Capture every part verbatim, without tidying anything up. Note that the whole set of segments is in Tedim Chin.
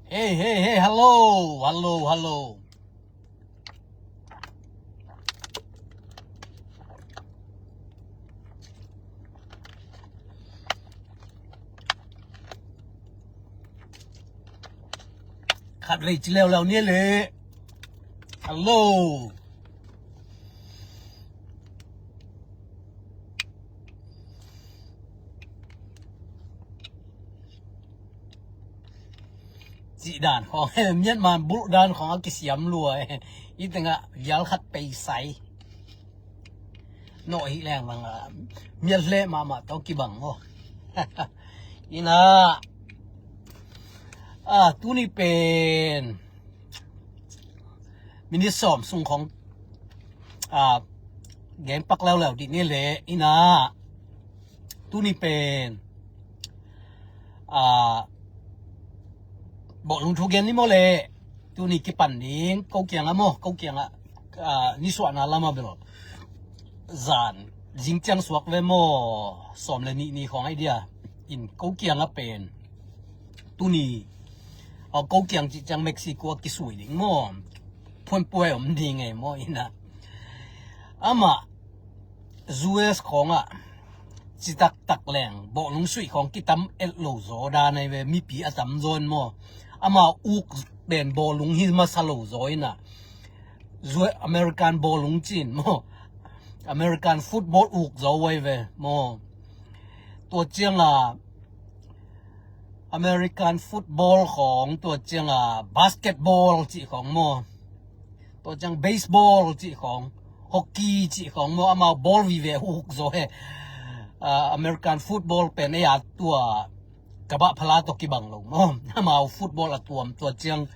Hey, hey, hey, hello, hello, hello. Khat vei ci leuleu ni le. Hello. Cih dan khawng, Myanmar bulh dan khawng a kisiam lua. I tengah vial khat pei sai. Nawh hi leng bang a, mial hleh mahmah tawh kibang maw? Ina, a, tuni pen minit sawm sung khawng, a, gen pak leuleu dih ni le. Ina, tuni pen, a, bawhlung thu gen ni maw le. Tuni kipan ding ko kiangah maw, ko kiangah, a, nisuahna lamah bel zan zingciang suak ve maw, sawm le nih ni khawng ai dia. In ko kiangah pen tuni, a, ko kiang cih ciang Mexico a kisui ding maw, phuanpuai om ding ei maw? Ina, amah U S khawngah citaktak leng bawhlung suih khawng kitam et lo zaw dan ai ve, mipi a tam zawn maw? Amau uk pen bawhlung hi masa lo zaw ina, U S American bawhlung cin maw, American football uk zaw ai ve maw? Tua cianga American football khawng, tua cianga basketball cih khawng maw, tua ciang baseball cih khawng, hockey cih khawng maw, amau ball vive uk zaw he. A, American football pen ei a tua kabah phala tawh kibang lo maw? Amau football a tuam, tua ciang,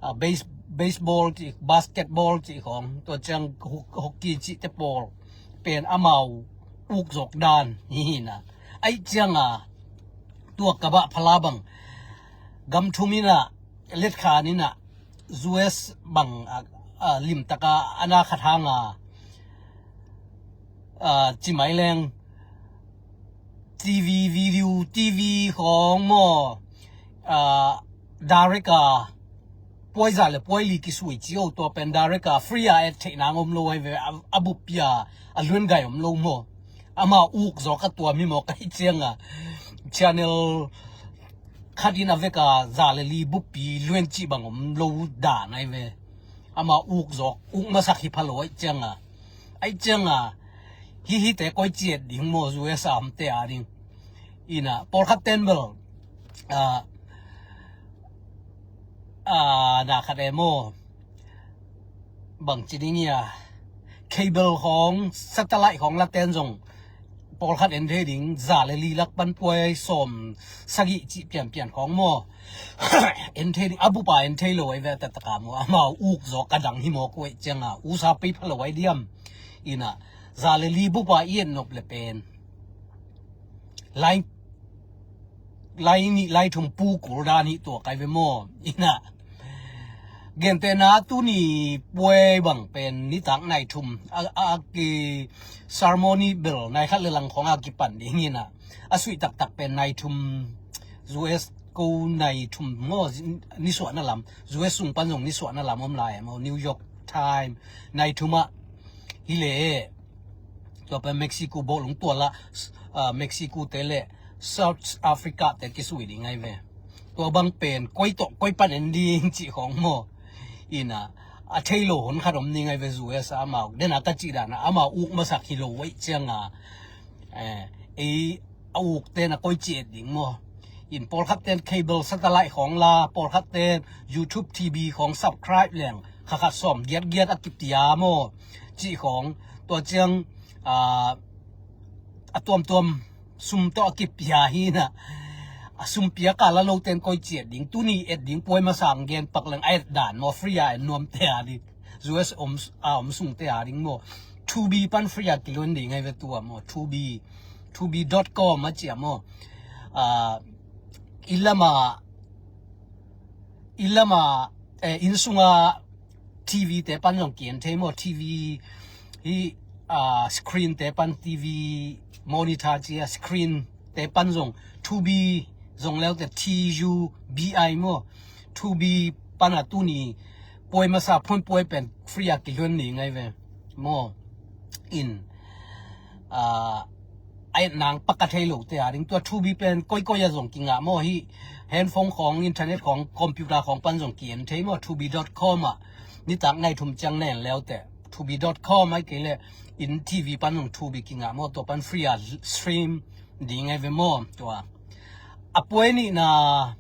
a, base-, baseball cih, basketball cih khawng, tua ciang ho-, hockey cih te pawl pen amau uk zawk dan hi hina. Ai cianga tua kabah phala bang gam thum ina, letkhan ina, U S bang, a, a, limtaka a na khat hanga, a, ci mai leng T V video, T V khawng maw, a, direct a puai za le puai li kisui ci o, tua pen direct a free a et theih nang om lo ai ve, a, a bup pia a luan gai om lo maw? Amau uk zawk a tuam hi maw? Ka hi cianga channel khat in a veka za le li buppi luan cih bang om lo dan ai ve. Amau uk zawk, uk masak hi pha lo ai cianga, ai cianga, hi hite koi ciet ding maw? U S a omte a ding. Ina, pawlkhat ten bel, a, a, na khat e maw, bang ci ding ia, cable khawng, satellite khawng la ten zong pawlkhat en thei ding, za le li lak pan puai sawm sagih cih pianpian khawng maw? En thei ding, a bupa en thei lo ai ve, a taktaka maw? Amau uk zawk a dang hi maw? Kuai cianga U S A pei pha lo ai diam? Ina, za le li bupa i en nop le pen lai, lai nih lai thum pu kul dan hi tua kai ve maw? Ina, gentehna tuni puai bang pen nitak nai thum a, a, a ki ceremony bel nai khat le lang khawng a kipan ding ina, a suih taktak pen nai thum, U S ko nai thum maw, nisuahna lam, U S sung pan zong nisuahna lam om lai maw, New York Time nai thum ah hi le. Tua pen Mexico bawhlung tua la, a, Mexico te le South Africa te kisui ding ai ve. Tua bang pen koi tawh koi pan en ding cih khawng maw? Ina, a thei lo hon khat om ding ai ve, U S a amau. Dena ka cih dana amau uk masak hi lo ai cianga, eh, ei a uk ten a koi ciet ding maw? In pawlkhat ten cable satellite khawng la, pawlkhat ten YouTube T V khawng subscribe leng kha khat sawm giat giat a kipia maw? Cih khawng, tua ciang, a, a tuamtuam sum tawh a kipia hi na. A sum pia ka la lo ten koi ciet ding, tuni et ding puai masa ang gen pak leng a et dan maw, free a en nuam te a ding. U S om, a om sung te a ding maw. Two B pan free a kilon ding ai ve tua maw. Two B, two B dot com a cia maw. A, i lama, i lama, eh, inn sunga T V te pan zong kien thei maw, T V hi, a, screen te pan, T V monitor cia screen te pan zong two B zong leute T U B I maw, two B pana tuni puai masa phone puai pen free a kilhon ni ngai ve maw. In a, a nang paka thei lo te a ding tua two B pen koi koi a zong kingah maw hi. Handphone khong, internet khong, computer khong pan zong kien thei maw, two B dot com ah nitak nai thum ciang nen leute two B dot com ai kei le in T V pan zong two B kingah maw, tua pan free a stream ding ai ve maw. Tua a puai nihna,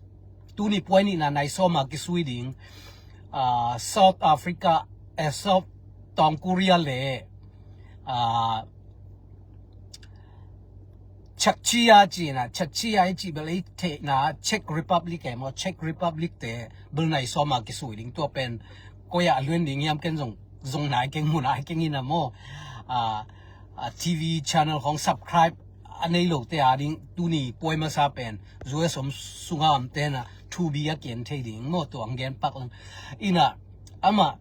tuni puai nihna nai sawma kisui ding, ah, South Africa, eh, South Tong Korea le, ah, Czechia cina, Czechia i ci bel i theihna Czech Republic e maw, Czech Republic te bel nai sawma kisui ding tua pen koi a luen ding hiam ken zong, zong nai keng mun ai keng ina maw. Ah, ah, T V channel khong subscribe a nei lo te a ding tuni puai masa pen U S om sunga om te na two B a kien thei ding maw, tua ang gen pak lang. Ina ama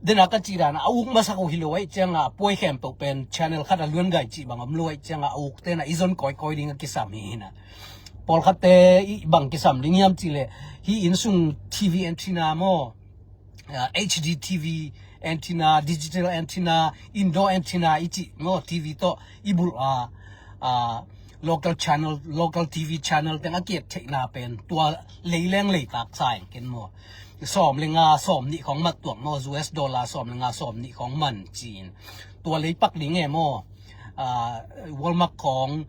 dena ka ci dan a uk masa ko hi lo ai cianga puai khempeuh pen channel khat a luan gai ci bang om lo ai cianga a uk te na i zon koi koi ding a kisam hi hina. Pawl khat te i bang kisam ding hiam ci le hi in sung T V antenna maw, ah, H D T V antenna, digital antenna, indoor antenna i ci maw, T V tawh i bulh a, ah, local channel, local T V channel teng a kiat theihna pen tua lei leng lei tak sa eng ken maw. Sawm le nga sawm nih khong mat tuak maw, U S dollar sawm le nga sawm nih khong man cin tua lei pak ding e maw. Ah, Walmart khong,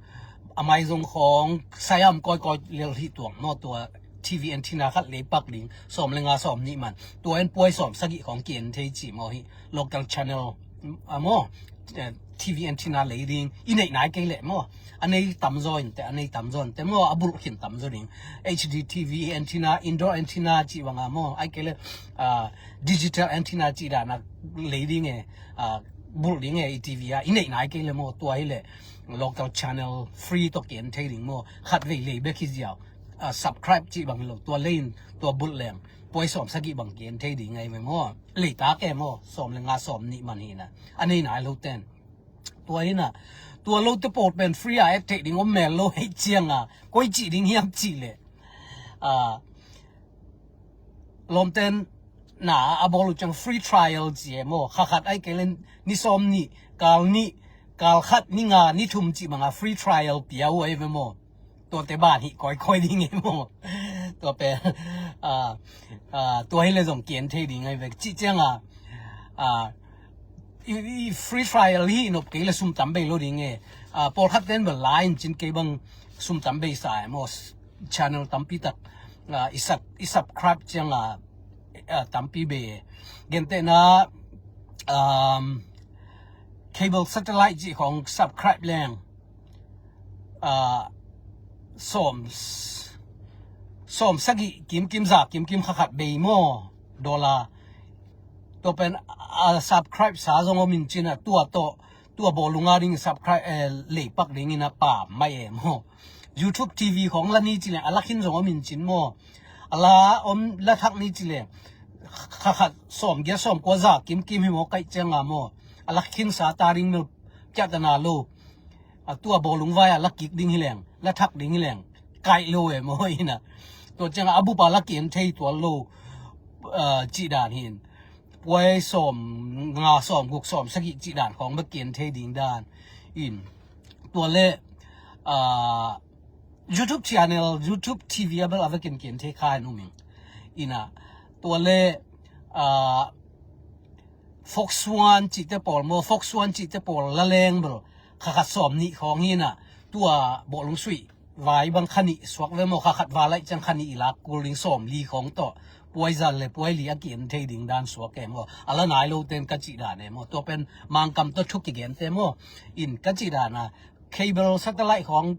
Amazon khong, Siam koi koi lel hi tuak maw, tua T V antenna khat lei pak ding, sawm le nga sawm nih man. Tua en puai sawm sagih khong kien thei ci maw hi, local channel, a maw, eh, T V antenna lei ding, i neih nai kei leh maw. A nei tam zaw in te, a nei tam zaw in te maw, a bulh khin tam zaw ding. H D T V antenna, indoor antenna ci banga maw, ai kei le, ah, digital antenna ci dana lei ding e, ah, bulh ding e, i T V a, i neih nai kei le maw, tua hi le local channel free tawh kien thei ding maw, khat vei lei bek hi ziau, ah, subscribe ci bang lo, tua lei in, tua bulh leng, puai sawm sagih bang kien thei ding ai ve maw, lei tak e maw, sawm le nga sawm nih man hina, a nei nai lo ten. Tua hina, tua lo te pawl pen free a et theih ding om mel lo hei cianga, koi ci ding hiam ci le. Ah, lawmten na a bawl uh ciang free trial ci e maw, kha khat ai kei le ni sawm nih, kal nih, kal khat ni nga ni thum ci banga free trial pia uh ai ve maw. Tuate ban hi koi koi ding e maw. Tua pen, ah, ah, tua hi le zong kien thei ding ai ve. Ci cianga, ah, i, i free trial hi nop kei le sum tam bei lo ding e. Ah, pawl khat ten bel la in cin kei bang sum tam bei sa e maw. Channel tampi tak, ah, i sub-, i subscribe cianga, ah, tampi bei e. Gentehna, um, cable satellite ci khong subscribe leng, ah, sawm, sawm sagih kimkim za kimkim kha khat bei maw, dollar. Tua pen, ah, subscribe sa zong om in cina tua tawh, tua bawlunga ding subscribe, eh, lei pak ding ina pam mai e maw. YouTube T V khong la ni ci le a la khin zong om in cin maw. A la om la thak ni ci le kha khat sawm giat sawm kua za kimkim hi maw, kaih cianga maw. A la khin sa ta ding mel kiatana lo. A tua bawlung vai a la kik ding hi leng, la thak ding hi leng, kaih lo e maw ina. Tua cianga a bupa la kien thei tual lo, ah, ci dan hin. Puai sawm nga sawm guk sawm sagih ci dan khong bek kien thei ding dan. In. Tua le, ah, YouTube channel, YouTube T V a bel a vekin kien thei kha in um ing. Ina. Tua le, ah, Fox One cihte pawl maw, Fox One cihte pawl la leng bel kha khat sawm nih khong hi ina. Tua bawlung suih vai bang kha nih suak ve maw, kha khat va laih ciang kha nih i lak kul ding sawm li khong tawh. Puai za le puai li a kien thei ding dan suak e maw. A la nai lo ten ka cih dan e maw. Tua pen Mangkam tawh thu kigen te maw. In ka cih dan a cable satellite khong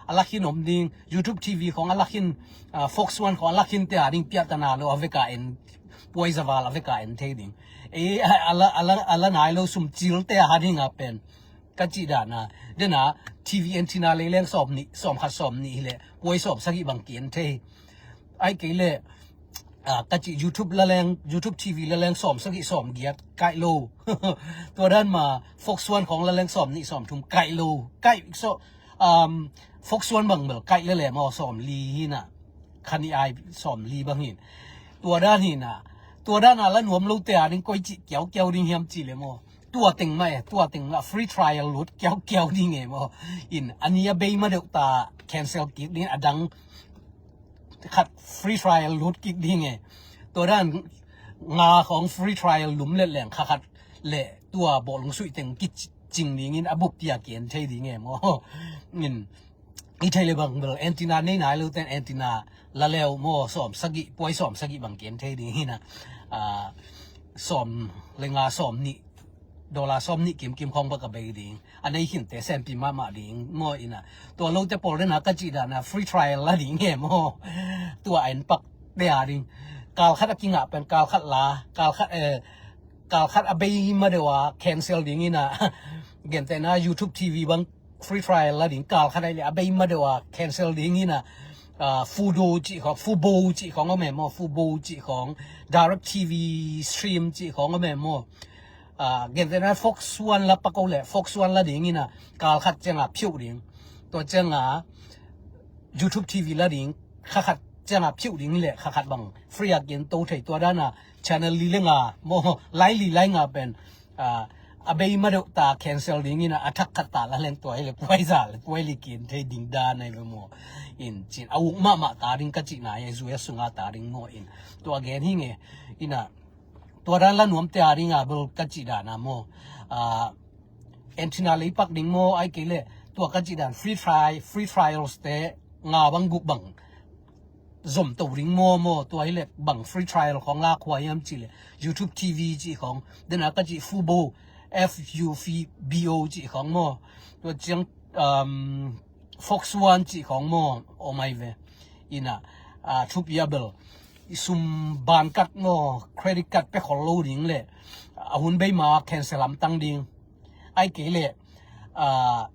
a la khin om ding, YouTube T V khong a la khin, ah, Fox One khong a la khin te a ding piahtana lo a veka en, puai za val a veka en thei ding. E, a la, a la, a la nai lo sum cil te a ha ding a pen. Ka cih dan a, dena T V antenna lei leng sawm nih, sawm khat sawm nih hi le, puai sawm sagih bang kien thei. Ai kei le, ah, ka cih YouTube la leng, YouTube T V la leng sawm sagih sawm giat kaih lo. Tua dan ma Fox One khong la leng sawm nih sawm thum kaih lo. Kaih so, um, Fox One bang bel kaih le le maw sawm li hi na. kha nih ai sawm li bang hi in. Tua dan hi in ah, tua dan a la nuam lote a ding koi cih kiaukiau ding hiam cih leh maw, tua teng mah e, tua teng mah free trial lut kiaukiau ding e maw. In a ni a bei ma deuh ta cancel kik ding, a dang khat free trial lut kik ding e. Tua dan nga khawng free trial lum let leng kha khat leh tua bawlung suih teng kicing dingin a bup pia kian thei ding e maw. In i thei le bang bel antenna nei nai lo ten antenna la leu maw, sawm sagih, puai sawm sagih bang kian thei ding hi in ah, sawm le nga, sawm nih, dollar sawm nih kimkim khawng bek a bei ding. A nei khinte senpi mahmah ding maw. In ah, tua lote pawl den a ka cih dan a free trial la ding e maw. Tua a en pak te a ding, kal khat a kingah pen kal khat la, kal khat eh, kal khat a bei ma deuh a cancel ding in ah, gentehna YouTube T V bang free trial la ding, kal khat ai leh a bei ma deuh a cancel ding in ah, Fubo cih khawng, Fubo cih khawng om e maw, Fubo cih khawng, Direct T V stream cih khawng om e maw. Gentehna Fox One la pak o leh Fox One la ding in ah, kal khat ciang a phiuh ding. Tua ciang a YouTube T V la ding, kha khat ciang a phiuh ding leh kha khat bang free a kian to thei. Tua dan a channel li le nga maw, lai li lai nga pen a bei ma deuh ta cancel ding in ah, a thak khat ta la leng tua hi leh puai za le puai li kian thei ding dan ai ve maw. In cin a uk mahmah ta ding ka cihna e, zu e sunga ta ding maw. In tua gen hi nge. In ah, tua dan la nuamte a ding a bel ka cih dan a maw, antenna lei pak ding maw, ai kei leh tua ka cih dan free trial, free trials te nga bang guk bang zom to ding maw maw. Tua hi leh bang free trial khawng lak huai hiam cih leh YouTube T V cih khawng, den a ka cih Fubo, F U V B O cih khawng maw. Tua ciang Fox One cih khawng maw, om ai ve. In ah, thupi a bel i sum ban card maw, credit card pe khol lo ding leh a hun bei ma cancel lam tang ding. Ai kei leh a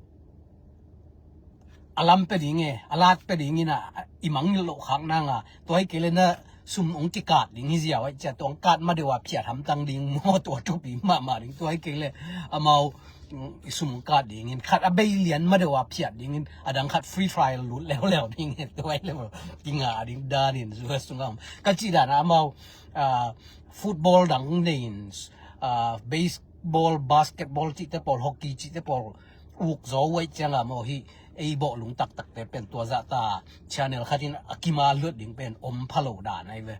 lam pe ding e, a lat pe ding in ah, i mangngilh loh khak nang a, tua ai kei leh na sum ong kikat ding hi ziau ai cia, tua ong kat ma deuh a phiat hamtang ding maw, tua thupi mahmah ding. Tua ai kei leh amau i sum kat dingin khat a bei lian ma deuh a phiat dingin, a dang khat free trial lut leuleu ding e. Tua ai leh kinga ding danin zu a sunga om. Ka cih dan a amau football dang nei in, baseball, basketball cihte pawl, hockey cihte pawl uk zaw uaih ciang a maw, hi ei bawhlung taktakte pen tua zahta channel khat in a kima luat ding pen om pha lo dan ai ve.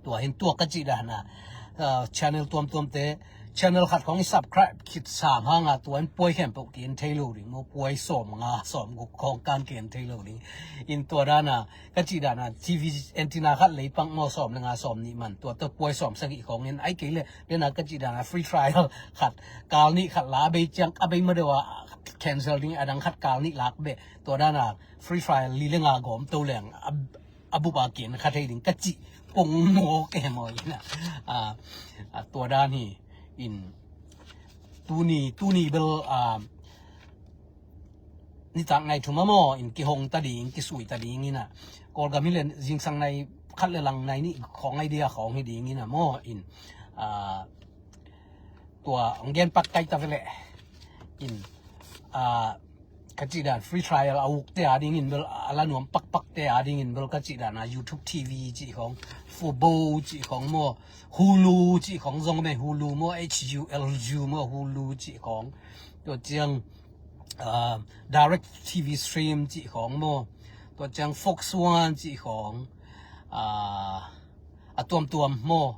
Tua hin tua ka cih dan a channel tuamtuamte, channel khat khawng i subscribe khit sam hang a, tua in puai khempeuh kian thei lo ding maw, puai sawm nga sawm guk khawng kan kian thei lo ding. In tua dan a ka cih dan a T V antenna khat lei pak maw, sawm le nga sawm nih man, tua tua puai sawm sagih khawng in ai kei leh den a ka cih dan a free trial khat, kal nih khat la a bei ciang, a bei ma deuh a cancel ding, a dang khat kal nih lak beh, tua dan a free trial li le nga gawm to leng a bup a kian kha thei ding ka cih pong maw ke maw. In ah, tua dan hi. In tuni, tuni bel nitak nai thum a maw, in kihong ta ding, kisui ta ding in ah, Kawlgam hi leh zingsang nai khat le lang nai nih khawng ai dia khawng hi ding in ah maw. In tua ong gen pak kai ta ve leh. In ka cih dan free trial a ukte a dingin bel, a la nuam pakpakte a dingin bel ka cih dan a YouTube T V cih khawng, Fubo cih khawng maw, Hulu cih khawng zong meh, Hulu maw, H U L U maw, Hulu cih khawng. Tua ciang Direct T V stream cih khawng maw, tua ciang Fox One cih khawng, a tuamtuam maw,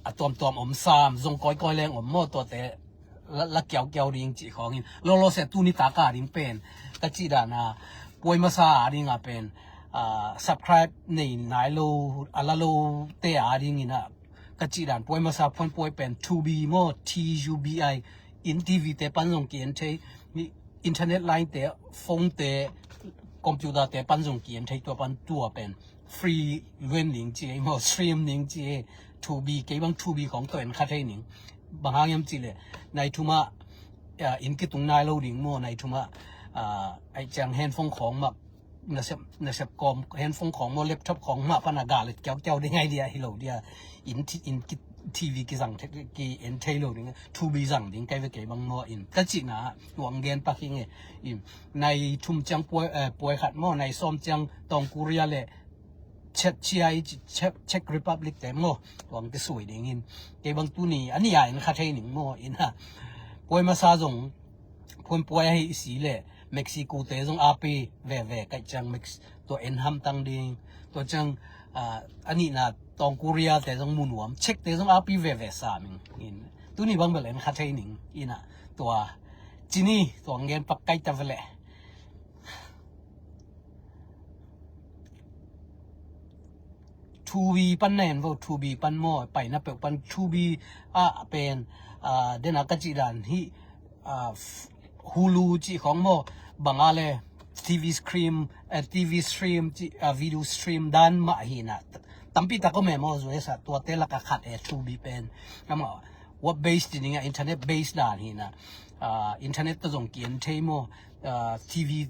a tuamtuam om sam, zong kawikawi leng om maw, tuate la kiaukiau ding cih khawngin, lawlawsia tuni taka ding pen ka cih dan a puai masa a ding a pen subscribe nei nai lo, a la lote a dingin ah ka cih dan puai masa puan puai pen two B maw, T U B I, in T V te pan zong ki en thei, internet line te, phone te, computer te pan zong ki en thei, tua pan tua pen free luen ning ci ei maw, stream ning ci ei, two B, kei bang two B khawng tawh en kha thei ning. Bang hang hiam cih leh nai thum ah in kitung nai lo ding maw, nai thum ah ai ciang handphone khawng mah, nasep, nasep kawm handphone khawng maw, laptop khawng mah pan a ga let kiaukiau ding ai dia, hi lo dia, in, in ki TV kizang thei, ki en thei lo ding, two B zang ding kei ve kei bang maw in. Ka cihna, tuang gen pak hi nge. In, nai thum ciang puai, eh, puai khat maw, nai sawm ciang Tawng Korea le Czech, Czech, Czech Republic te maw, tuang kisui ding in. Kei bang tuni, a nih a en kha thei ning maw, in ha. Puai masa zong, puan puai ahi si le, Mexico te zong api veve, kai ciang Mex-, tua en hamtang ding, tua ciang, ah, a nihna Tawng Korea te zong mu nuam, Czech te zong api veve sa ming in. Tuni bang bel en kha thei ning, in a, tua, cini, tuang gen pak kai ta ve le. Two B pan na en vo, two B pan maw, paina peuh pan two B ah pen, ah, dena ka cih dan hi, ah, f-, Hulu cih khong maw, bang a le TV stream, eh, TV stream cih, ah, video stream dan mah hi na. Tampi tak om e maw, U S a tuate laka khat e two B pen. Amah web based cih ning a, internet based dan hi na. Ah, internet tawh zong ki en thei maw, ah, TV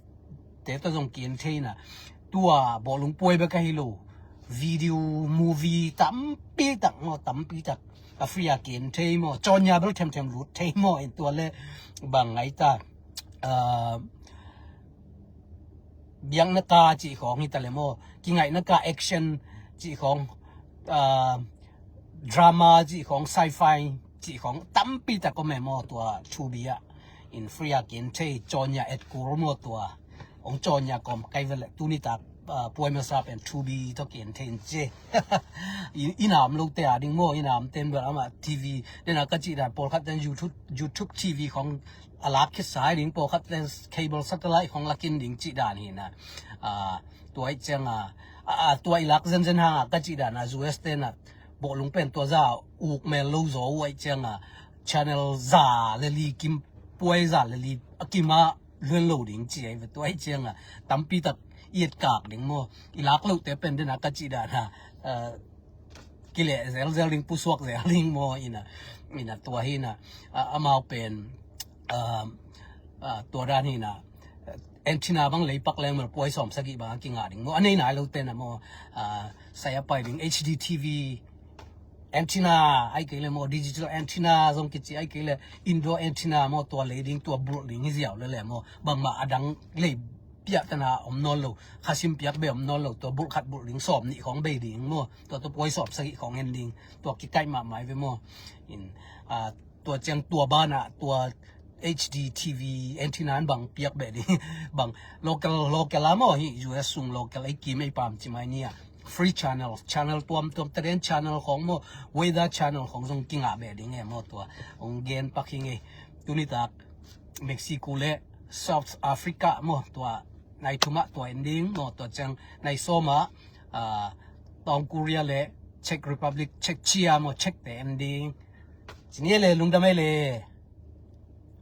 te tawh zong ki en thei na. Tua bawlung puai bek ahi lo. Video, movie tampi tak maw, tampi tak. A free a ki en thei maw. Cawnya bel themthem lut thei maw. In tua le bang ngai ta. Ah, biakna ka cih khong hi ta le maw. Kingaihna ka action cih khong. Ah, drama cih khong, sci-fi cih khong tampi tak om e maw tua two B ah. In free a ki en thei, cawnya et kul maw tua. Ong cawnya kawm kai ve le tuni tak, ah, puai masa pen two B tawh ki en thei in ci. In, in a om lo te a ding maw, in a om ten bel amah TV. Dena ka cih dan pawlkhat ten YouTube, YouTube TV khong a lak khit sa ding, pawlkhat ten cable satellite khong lakin ding cih dan hi na. Ah, tua i ciang a, ah, ah, tua i lak zenzen hang a ka cih dan a U S ten a bawlung pen tua za uk mel lo zaw uh aih cianga channel za le li kim puai za le li a kim a luan lo ding ci aih ve tua aih cianga tampi tak i et kak ding maw i lak loh te pen dena ka cih dan a, eh, kileh zelzel ding pusuak zel ding maw ina, ina tua hi na, ah, amau pen, ah, ah, tua dan hi na, antenna bang leipak leng mel puai sawm sagih bang a kingah ding maw a nei nai lo te na maw, ah, sai a pai ding H D T V antenna ai kei le maw digital antenna zong kici ai kei le indoor antenna maw tua lei ding tua bulh ding hi ziau le le maw bangmah a dang lei piak tana om nawn lo khasim piak be om nawn lo tua bulh khat bulh ding sawm nih khong bei ding maw tua tua puai sawm sagih khong en ding tua kikaih mahmah ve maw in, ah, tua ciang tua banah tua H D T V antenna an bang piak beh ding bang local, local a maw hi U S sung local ei kim ei pam ci mai ni a free channel, channel tuamtuam talen channel khong maw weather channel khong zong kingah beh ding e maw tua hong gen pak hi ngei tuni tak Mexico le South Africa maw tua nai thumah tua en ding maw tua ciang nai sawmah, ah, Tawng Korea le Czech Republic, Czechia maw Czech te en ding. Ci ni le lungdam ei le.